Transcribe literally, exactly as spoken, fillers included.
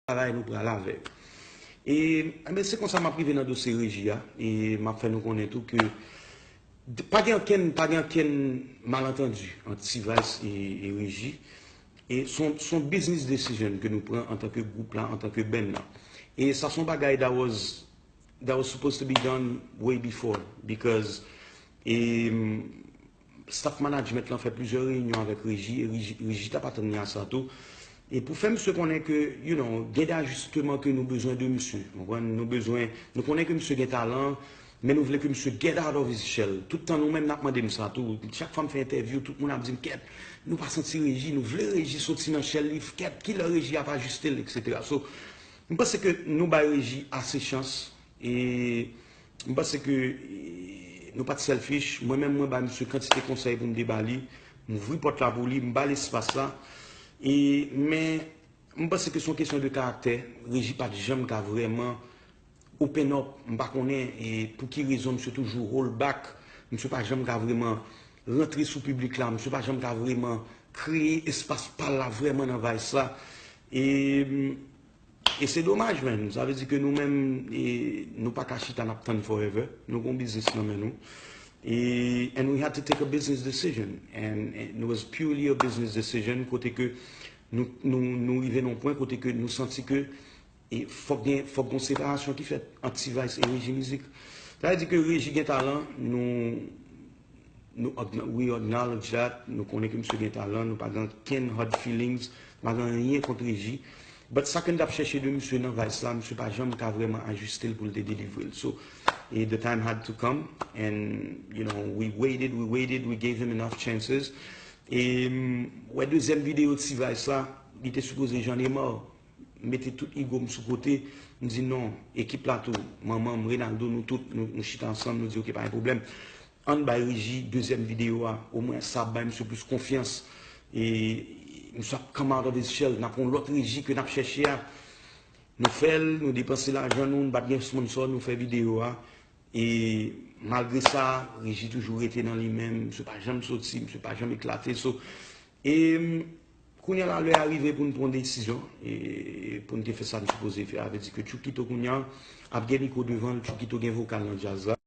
travay, nou pral avè yo. E, enben, se konsa m ap rive nan dosye Reji a, e m ap fè nou konnen tou ke pa gen ankenn, pa gen ankenn malantandi ant T-Vice e, e Reji. E se yon, se yon business decision ke nou pran antanke gwoup la, antanke band la. E sa se yon bagay that was, that was supposed to be done way before, because e, staff management lan fè plizyè reyinyon avèk Reji, e Reji, Reji t ap atann li a sa tou. E pou fè misye konnen ke, you know, gen de ajisteman ke nou bezwen de misye. Ou konprann? Nou bezwen, nou konnen ke misye gen talan, men nou vle ke misye get out of his shell. Tout tan nou menm n ap mande m sa tou. Chak fwa m fè entèvyou, tout moun ap di m, "Kèt, nou pa santi Reji, nou vle Reji soti nan shell li, kèt, kilè Reji ap ajiste l, et cetera." So, m panse ke nou bay Reji ase chans, e m panse ke, e, nou pa t selfish. Mwen menm, mwen ba misye kantite konsèy pou m te ba li. M ouvri pòt la pou li, m ba l espas la. E, men, m panse ke se yon kesyon de karaktè. Reji pa t janm ka vrèman open up. M pa konnen, e, pou ki rezon misye toujou hold back. Misye pa janm ka vrèman rantre sou piblik la. Misye pa janm ka vrèman kreye espas pa l la vrèman nan Vice la. E, e se domaj, man. Sa vle di ke nou menm, e, nou pa ka chita n ap tann forever. Nou gon biznis nan men nou. E, and we had to take a business decision. And, and it was purely a business decision. Kote ke nou, nou, nou rive nan yon pwen kote ke nou santi ke e fòk gen, fòk gon separasyon ki fèt ant T-Vice e Reji Mizik. Sa vle di ke Reji gen talan, nou, nou, we acknowledge that, nou konnen ke misye gen talan, nou pa gen ankenn hard feelings, nou pa gen anyen kont Reji. But sa ke n t ap chèche de misye nan Vice la, misye pa janm ka vrèman ajiste l pou l te delivre l. So, e the time had to come, and, you know, we waited, we waited, we gave him enough chances. E, m, wè dezyèm videyo T-Vice la, li te sipoze Jean Nemar. Mete tout ego m sou kote, m di non, ekip la tou, manman m, Renaldo, nou tout, nou, nou chita ansanm, nou di, "Ok, pa gen pwoblèm. Ann bay Reji dezyèm videyo a, omwen sa ap bay misye plis konfyans." E misye ap come out of his shell, n ap yon lòt Reji ke n ap chèche a. Nou fè l, nou depanse lajan nou, nou pa t gen sponsor, nou fè videyo a. E malgre sa, Reji toujou rete nan li menm, misye pa janm soti, misye pa janm eklate. So, e, kounye a la, lè a rive pou n pran yon desizyon, e pou n te fè sa n sipoze fè. Sa vle di ke Chukito kounye a ap gen mikwo devan l, Chukito gen vokal nan djaz la.